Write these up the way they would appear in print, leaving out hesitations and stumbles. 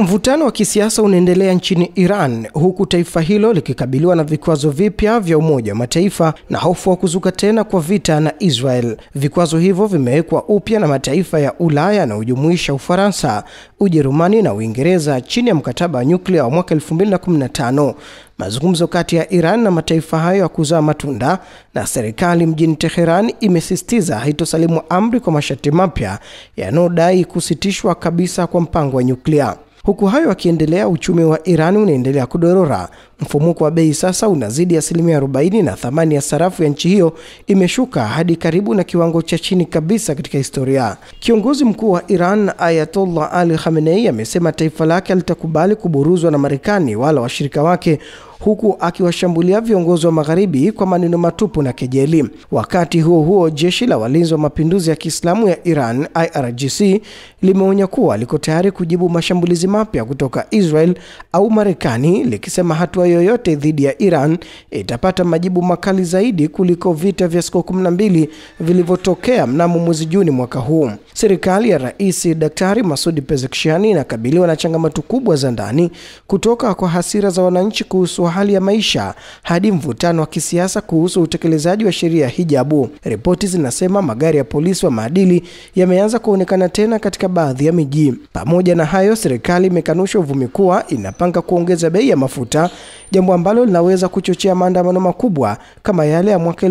Mvutano wa kisiasa unaendelea nchini Iran huku taifa hilo likikabiliwa na vikwazo vipya vya Umoja wa Mataifa na hofu ya kuzuka tena kwa vita na Israel. Vikwazo hivyo vimewekwa upya na mataifa ya Ulaya yanayojumuisha Ufaransa, Ujerumani na Uingereza chini ya mkataba wa nyuklia wa mwaka 2015. Mazungumzo kati ya Iran na mataifa hayo ya kuzaa matunda, na serikali mjini Teheran imesisitiza haitosalimu amri kwa masharti mapya yanayodai kusitishwa kabisa kwa mpango wa nyuklia. Huku hayo yakiendelea, uchumi wa Iran unaendelea kudorora. Mfumuko wa bei sasa unazidi 40% na thamani ya sarafu ya nchi hiyo imeshuka hadi karibu na kiwango cha chini kabisa katika historia. Kiongozi mkuu wa Iran Ayatollah Ali Khamenei amesema taifa lake halitakubali kuburuzwa na Marekani wala washirika wake, huku akiwashambulia viongozi wa magharibi kwa maneno matupu na kejeli. Wakati huo huo, jeshi la walinzi wa mapinduzi ya Kiislamu ya Iran IRGC limeonya kuwa liko tayari kujibu mashambulizi mapya kutoka Israel au Marekani, likisema hatua yoyote dhidi ya Iran itapata majibu makali zaidi kuliko vita vya siku 12 vilivyotokea mnamo mwezi Juni mwaka huu. Serikali ya Rais Daktari Masoud Pezeshkian inakabiliwa na changamoto kubwa za ndani, kutoka kwa hasira za wananchi kuhusu hali ya maisha hadi mvutano wa kisiasa kuhusu utekelezaji wa sheria ya hijabu. Ripoti zinasema magari ya polisi wa maadili yameanza kuonekana tena katika baadhi ya miji. Pamoja na hayo, serikali imekanusha uvumi kuwa inapanga kuongeza bei ya mafuta, jambo ambalo linaweza kuchochea maandamano makubwa kama yale ya mwaka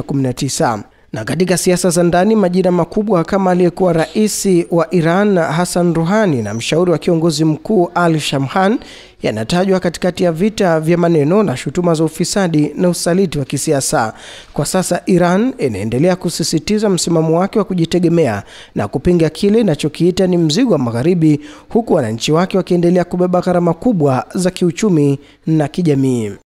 2019. Na katika siasa za ndani, majina makubwa kama aliyekuwa rais wa Iran Hassan Rouhani na mshauri wa kiongozi mkuu Ali Shamhan yanatajwa katikati ya vita vya maneno na shutuma za ufisadi na usaliti wa kisiasa. Kwa sasa Iran inaendelea kusisitiza msimamo wake wa kujitegemea na kupinga kile inachokiita ni mzigo wa magharibi, huku wananchi wake wakiendelea kubeba gharama kubwa za kiuchumi na kijamii.